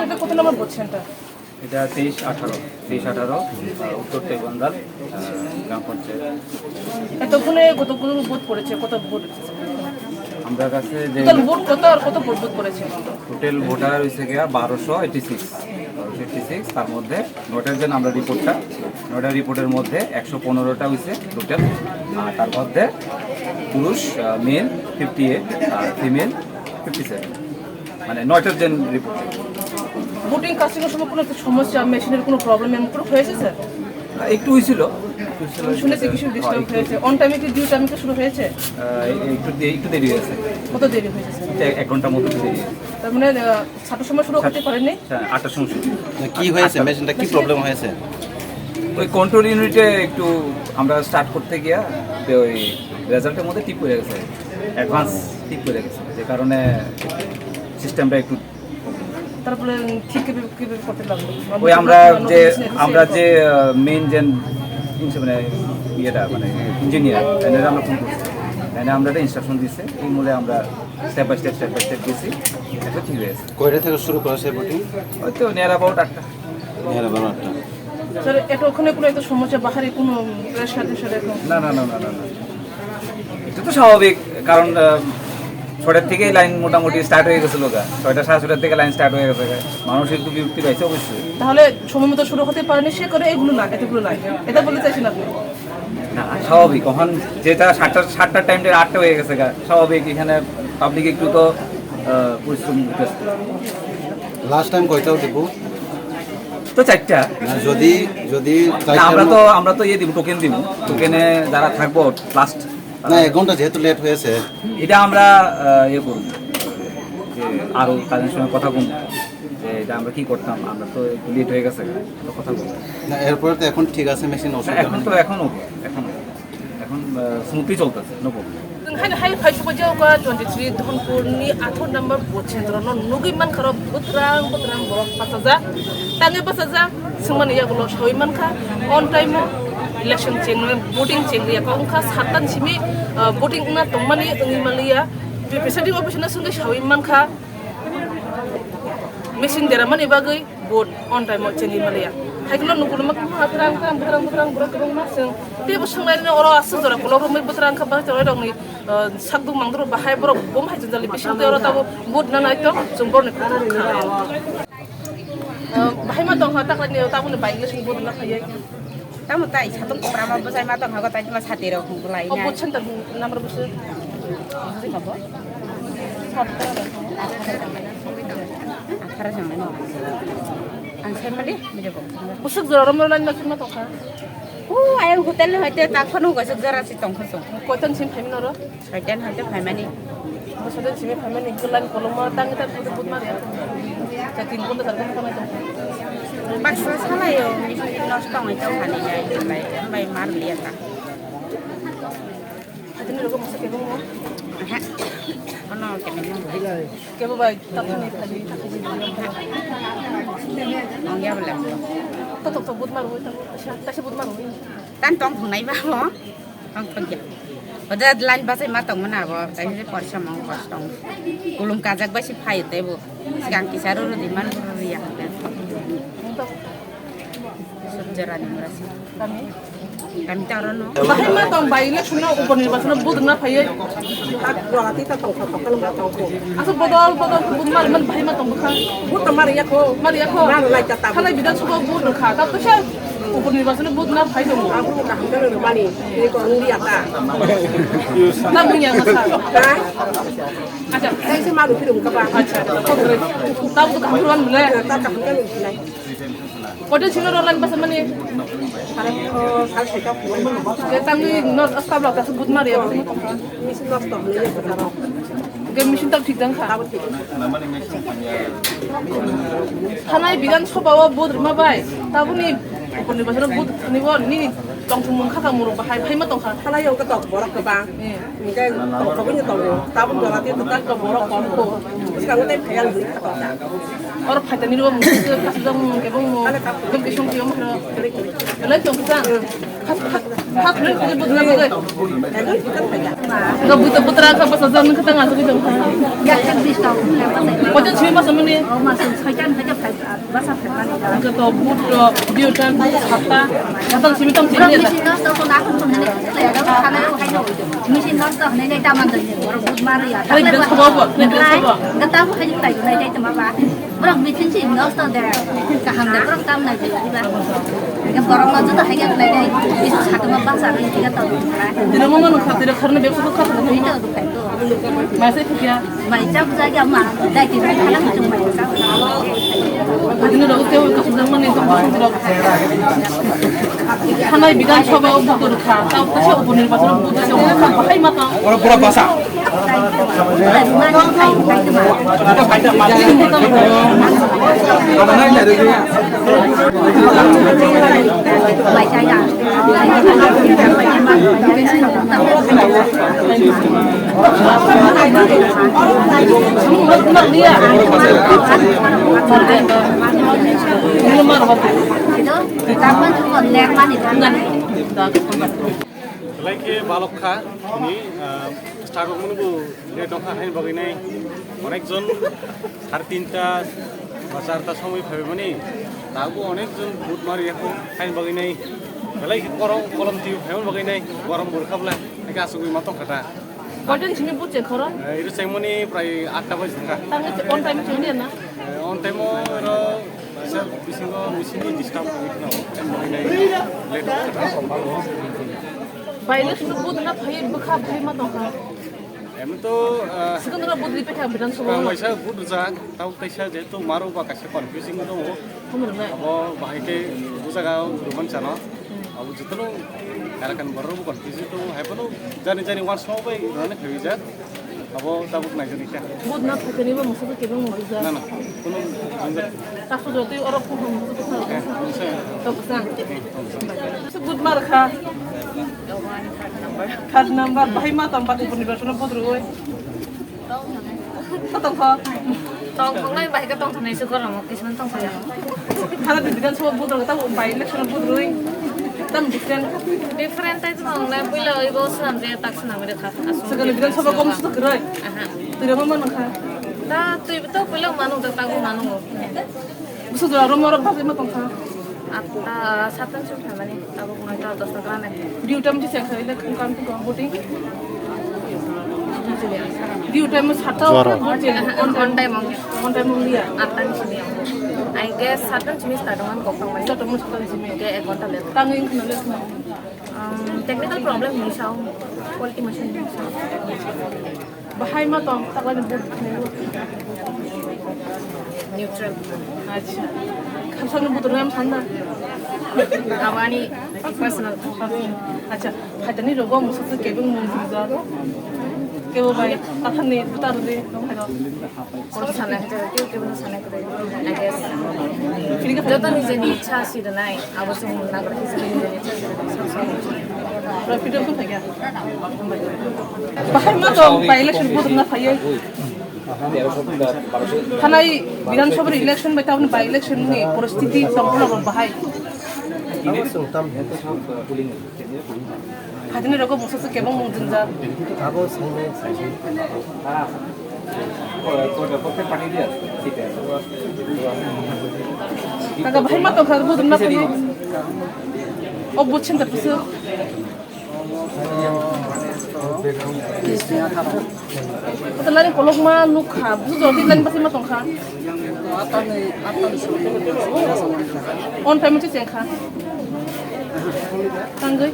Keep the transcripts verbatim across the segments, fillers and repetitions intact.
এটা কত নম্বর booth centre? এটা তেইশ আঠারো, তেইশ আঠারো, আহ, উত্তর তেগন্দাল, আহ, গ্রাম পঞ্চায়েত। এতক্ষণে কতগুলো ভোট পড়েছে? কত ভোট? আমরা কাছে যে টোটাল ভোট কত আর কত ভোট, ভোট পড়েছে? টোটাল ভোটার হয়েছে গিয়া বারোশো এইটি সিক্স, বারোশো এইটি সিক্স। তার মধ্যে নটের যে আমরা রিপোর্টটা, নটের রিপোর্টের মধ্যে একশো পনেরোটা হয়েছে টোটাল। আর তার মধ্যে পুরুষ, মেল ফিফটি এইট আর ফিমেল ফিফটি সেভেন, মানে নয়টার জেন রিপোর্ট। ভোটিং কাস্টিং এর সময় কোনো একটা সমস্যা, মেশিনের কোনো প্রবলেম এমন কোনো হয়েছে স্যার? একটু হয়েছিল, একটু হয়েছিল। শুনেছি কিছু ডিস্টার্ব হয়েছে। অন টাইমে কি, ডিউ টাইমে কি শুরু হয়েছে? আহ, এই- একটু দে- একটু দেরি হয়েছে। কত দেরি হয়েছে স্যার? এটা এক ঘন্টার মতো দেরি হয়েছে। তার মানে আহ, সাতটার সময় শুরু করতে পারেননি? হ্যাঁ, আটটার সময় শুরু। না, কি হয়েছে? আটটা। মেশিনটা কি প্রবলেম হয়েছে? ওই কন্ট্রোল ইউনিটে একটু আমরা স্টার্ট করতে গিয়া যে ওই রেজাল্টের মধ্যে টিপ পড়ে গেছে, অ্যাডভান্স টিপ পড়ে গেছে, যে কারণে সিস্টেমটা একটু। তারপরে ঠিক কিভাবে, কিভাবে করতে লাগলো? ওই আমরা যে, মেশিনে আমরা যে, আহ, মেইন যে ইঞ্জ-, মানে ইয়েটা, মানে ইঞ্জিনিয়ার, তাই আমরা ফোন করছি, তাই আমরা একটা ইনস্ট্রাকশন দিছে, এই মূলে আমরা step by step, step by step গেছি, এটা ঠিক হয়েছে। কয়টা থেকে শুরু করেছে ভোটিং? হয়তো নিয়ার অ্যাবাউট আটটা। নিয়ার অ্যাবাউট আটটা। স্যার, এটা ওখানে কোনো একটা সমস্যা, বাহারি কোনো প্রেশার টেশার এখন? না, না, না, না, না, না। এটা তো স্বাভাবিক, কারণ, আহ, ছয়টার থেকেই লাইন মোটামুটি স্টার্ট হয়ে গেছিল গা। ছয়টা, সাড়ে ছয়টার থেকে লাইন স্টার্ট হয়ে গেছে গা। মানুষ একটু বিরক্তি পাইছে অবশ্যই। তাহলে সময় মতো শুরু হতে পারেনি, সে করে এগুলো না, এতগুলো নাই। এটা বলতে চাইছেন আপনি? না, স্বাভাবিক। এখন যেটা সাতটা, সাতটার টাইমটা আটটা হয়ে গেছে গা, স্বাভাবিক। এখানে পাবলিক একটু তো, আহ, পরিশ্রম করতেছে। লাস্ট টাইম কয়টা দিব? তো চারটা। না, যদি, যদি না, আমরা তো, আমরা তো ইয়ে দিব, টোকেন দিব। টোকেনে যারা থাকবো লাস্ট। না, এক ঘন্টা যেহেতু লেট হয়েছে। এটা আমরা, আহ, ইয়ে করব, যে আরো তাদের সঙ্গে কথা বলবো, যে এটা আমরা কি করতাম, আমরা তো একটু লেট হয়ে গেছে, তো কথা বলবো। না, এরপরে তো এখন ঠিক আছে, মেশিন না, অসুবিধা এখন হয়নি। তো, এখন ওকে, এখন ওকে। এখন, আহ, স্মুথলি চলতেছে, no problem. Hai, hai, hai, subaja ka twenty three Dhonpur ni athar number vote centre no nugui mankha rok bwtrang bwtrang borok bachajak, tangwi bachajak, swngmani yagulo sawi mankha, on time o election chengmani, voting chengriya kok wngkha, sattan simi, ah, voting wngna tongmani wngwi manliya, presiding officer no swngwi sawi mankha. Machine deramani bagwi vote on time o chengwi manliya. Hai kheno nukulma kwbangma bwtrang bwtrang bwtrang bwtrang borok kwbangma chwng teibo swnglainani oro aswk jora kolok romwi bwtrang kha bwsai tongnai rokni, ah, sakduk mangduk rok bahai borok bom hai jwngjali bising tei oro tabuk vote na nai tong chwng borokni kotor kha. Ah, bahai ma tongkha taklaini tabukni bike le chwng vote na phaiwi. Tamo tai satung kwbra ma bwsai ma tong hago tai ma sati rok hung bulai. O na. Bwsai tong number bwsai. Bwsai kabo. Atharo jangmani. Ang sai mali bwsai bo. Bwsuk jora rom rom ma tong kha. O ayang hotel ni hoite tak phano gosok jora si tong kha song. Koitan sim phaimani oro. Soitan hoite phaimani. Soitan simi phaimani, line koloma, tangi tangi photo bud mari. Sa tin ghonta, char ghonta tong. Baksa salayo, machine nosto wngwi tong thani nai, bai, bai mar liya ta. Atini rogo masa kebo mo? Aha. Ono kene mo? Kebo bai, tapni phani, tapni. Ongya bela. To, to, to, bud mar, ta, ta, bud mar. Tan tong thunai ba mo? Tong tong ya. Oda line bachai ma tong mana abo, tai se porsa mong kos tong. Kulum kajak bai si phai te bo. Sigang kisa ro ro di man ro ro ya. Sub jora ni mura si. Kami? Kami ta ro no. Bahai ma tong bai le suno upor nirbachon o budna phai. Jora ti ta tong kha tong kha ma tong ko. Aso bodol bodol budna man bahai ma tong kha. Bud ta mar ya ko. Mar ya ko. Mar lai ta ta. Khalai Bidhan Sabha bud kha. Ta to sa Upor nirbachon o bud na phai tongo. Abo kaham khe rwmani, tei ko wng liya ta. Na bunya masa. Ha? Acha. Tei se malu phirung kaba. Acha, acha. Tabuk kaham phirwan bole. Ta kaham khe rwmani. Kote sino rolan basa mani. Sare, oh, sare seka. Ke tamni no asta blok ta bud mari. Misi nosto hwnwi ya bwtharok. Hwnkhe machine tak thik jang kha. Abo thik. Thanai Bidhan Sabha o vote rwma bai tabukni upor nirbachon o vote rwni bo nini tongthok mung kha ka muruk bahai phaima tong kha. Thanai o khe tok borok kwbang. Eh. Hwnkhe tongthogwi no tongo. Tabuk jora tei kwtal borok kom kho. Bwskango tei phaiya lwi kha tong kha. Oro phaitani rw mung khe kasijak mung khe bung mung. Hwnkhe song khe mung khe. Belai tong khe jang. Khas khas. Hap, hap, hap, hap, hap. Ga buta butra ka basa jam ka tanga ka jam. Kojan sui masa mani. Ga to but, uh, dio tan hapta. Datang simi tam sini da. Hari kita coba apa? Kita coba. Borok meeting se nosto de, kaham de, borok tam nai de, diba? Ega borok no joto hai khe khlai dai, bisu satuma bangsa ri diga to. Tira mama no khatira kharna bebsa ko khatira. Ito dukai to. Mai se thikya. Mai chap jagi ama, dai ti mai khala muchung mai sa. Adino rok te ka sudang mani to bosong rok. Thanai Bidhan Sabha o bukur kha, ta ta se uponirbachon o bukur se o kha, bahai ma ta. Ora pura basa. Belai khe balok kha, ni, ah, start rok mani bo late wngkha haini bagwi nai onek jon sare tinta ba charta somoi phaibai mani, tabuk onek jon but mari yakho haini bagwi nai belai khe korok kolom twi phaimani bagwi nai gorom bo rwkha bwla, hai khe asugwi ma tongkha ta. Koitan simi but cheng khoro? Eh, iro chengmani prai atta baji thangkha. Tangwi on time chengni na? Eh, on time o iro kaisa bisingo machine ni disturb wngwi khna o, em bagwi nai late wngkha ta. By election but na phai bwkha phai ma tongkha. Em to, ah, Sikandra but ri pekha Bidhan Sabha. Kaisa but rijak, tau kaisa jehetu maro ba kaisa confusing tongo. Abo bahai khe o jaga rwmani chano. Abo jotono elakan borok bo confuse tongo, hai phano jani jani uansukma bai rwna khaijak. Abo tabuk naijani kha. But na phaikani bo musa kebo musa. Na, na, kono jwngjal. Taso jotoi oro phung phung musa kha. Eh, musa. Tok sang. Eh, tok sang. But mar kha. Third number, bahai ma tong bati puni bersono but rwoi. Tong kho. Tong kho nai bai ka tong thani se gorom kisa tong kho. Hana di Bidhan Sabha but rok ta by election but roi. Tam different. Different tai tong nai puila oi bo swnam je tak swnam re kha. Sekarang Bidhan Sabha kom sudah gerai. Aha. Tidak apa mana kha. Ta tui betul puila manu ta tago manu. Busu jora ro moro bhagi ma tong kha. Atta, sattan sung khamani, tabuk noita dosta khlane. Due time je cheng kha, ile khung kam khung kam voting. Due time satta Jora. Vote cheng, on time ong. On time ong liya. Atta ni sini ong. I guess sattan simi start ong kok tong mani. Sattan simi start ong. Ke ek ghonta late. Tang ing khna late khna. Um, technical problem ni sao, quality machine ni sao. Bahai ma tong, tak lain but. Neutral. Acha. Khamsang ni but rwam sanna. Abani personal. Acha. Hatani rogo musa kebeng mun jaro. Kebo bai, tathani butar de, nong hero. Kono sana hai jora, keu keu no sana kore, I guess. Joto nijeni ichha si rwnai, abo chwng nagra khe chwng nijeni ichha si rwnai, sob sob. Bahai ma tong by election vote na phaiwi. Thanai Bidhan Sabha election bai taboni by election ni poristiti tong phano bahai. Abo chwng tam. Hadini rogo bwswk se kebeng mung jwngjal. Abo swngmung saisi. Kaka bahai ma tongkha budum na phai. O buchin da bwswk. Kota lari kolok ma nuk kha. Bwswk jodi lani basi ma tongkha. On time se chengkha. Tangwi.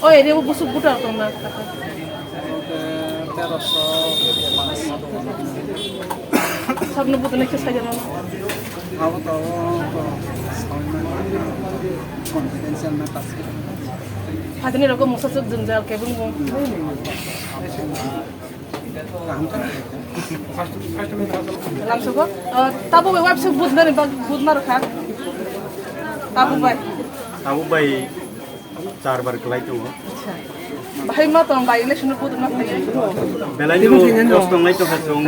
O area o busuk butar tongna. Sabno budana khe sajana. Confidential matters. Hadini rogo musa suk jwngjal kebeng bo. Lamsoko, uh, tabo bai wapsi budnani bag budmar kha. Tabo bai. Tabo bai char bar kwlai tongo. Acha. Bahai ma tong bai election no vote ma phai. Belai no kosto ngai to khasung,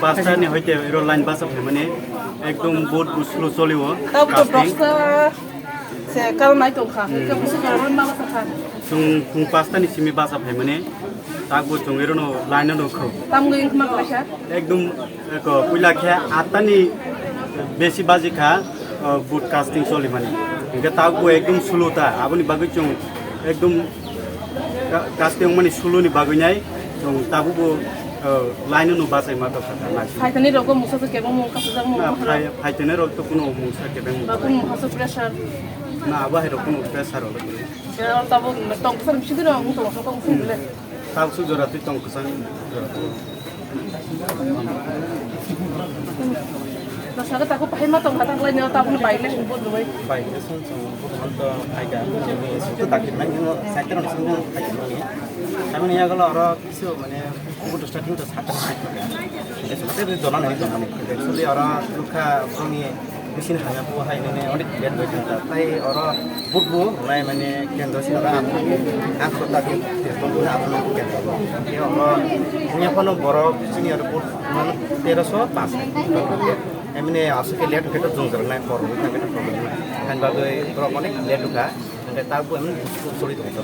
pasta ni hoite iro line basa phaimani ekdom vote slow choliwo. Tabuk to doksa se kal nai tong kha. Ke busu kal ron ma basa kha. Chung pung pasta ni simi basa phaimani. Tabuk chung iro no line no kho. Tam gwi ma kha. Ekdom, eko, puila khe atta ni besi baji kha, o, vote casting choli mani. Hinkhe tabuk bo ekdom slow ta, aboni bagwi chwng ekdom ca-, casting wngmani slow ni bagwi nai chwng tabuk bo, o, line no bachai ma tongkha ta nai. Phaitani rok mungsa se kebeng mung kasijak mung. Na, phai-, phaitani rok to kuno mungsa kebeng mung. Ba kuno mungsa pressure. Na, abo hai rok kuno pressure rok. Ya, tabuk tong kusam sidi rok mung tong kusam sidi le. Tabuk su jora twi tong kusam jora twi. Nasaka taku pahima tong kata lai nyo tabu na bai le sumbu duwe. Bai le sum sum bu man to ai ga ni sum to takir nai no sakir no sum ai ga ni. Kami ni agalo oro kisu mane bu to starting to sakir sakir. Sakir jona nai jona ni. Suli oro lukha bumi Machine hanya po hai nene onek late bai thangkha. Tai oro vote bo nai mane kendro sina ba ang ang kota di tong na ang kendro. Ye oro nya phano borok sini oro vote man tero so pas. Emne asuk ke late ke to jong jor nai kor nai ke to problem. Han ba doi borok onek late ka. Hingke ta bo emne vote sori tong jor.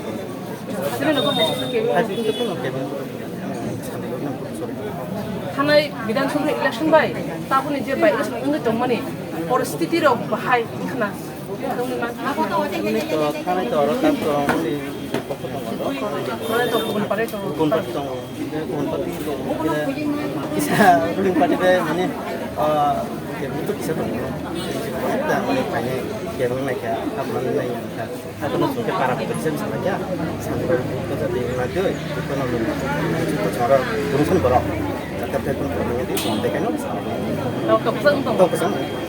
Asli no ko mo ke. Hai, Thanai Bidhan Sabha election bai taboni je bai election wngwi tongmani poristiti rok bahai wngkhna wngwi man. Thanai to oro tak to wngwi pokho tongo. Oro to kubun parai tongo. Kubun party tongo. Kubun party tongo. Kisa ruling party bai mane, ah, kisa tongo. Kisa tongo. Kisa tongo. Kisa tongo. Kisa tongo. Abono chwng khe para khe sen salai kha. Sangro buka jadi na joi, buka na joi. Buka chara, buka san borok. Kata te pun borok ni di, tong te kano. Tong kosong tong. Tong kosong.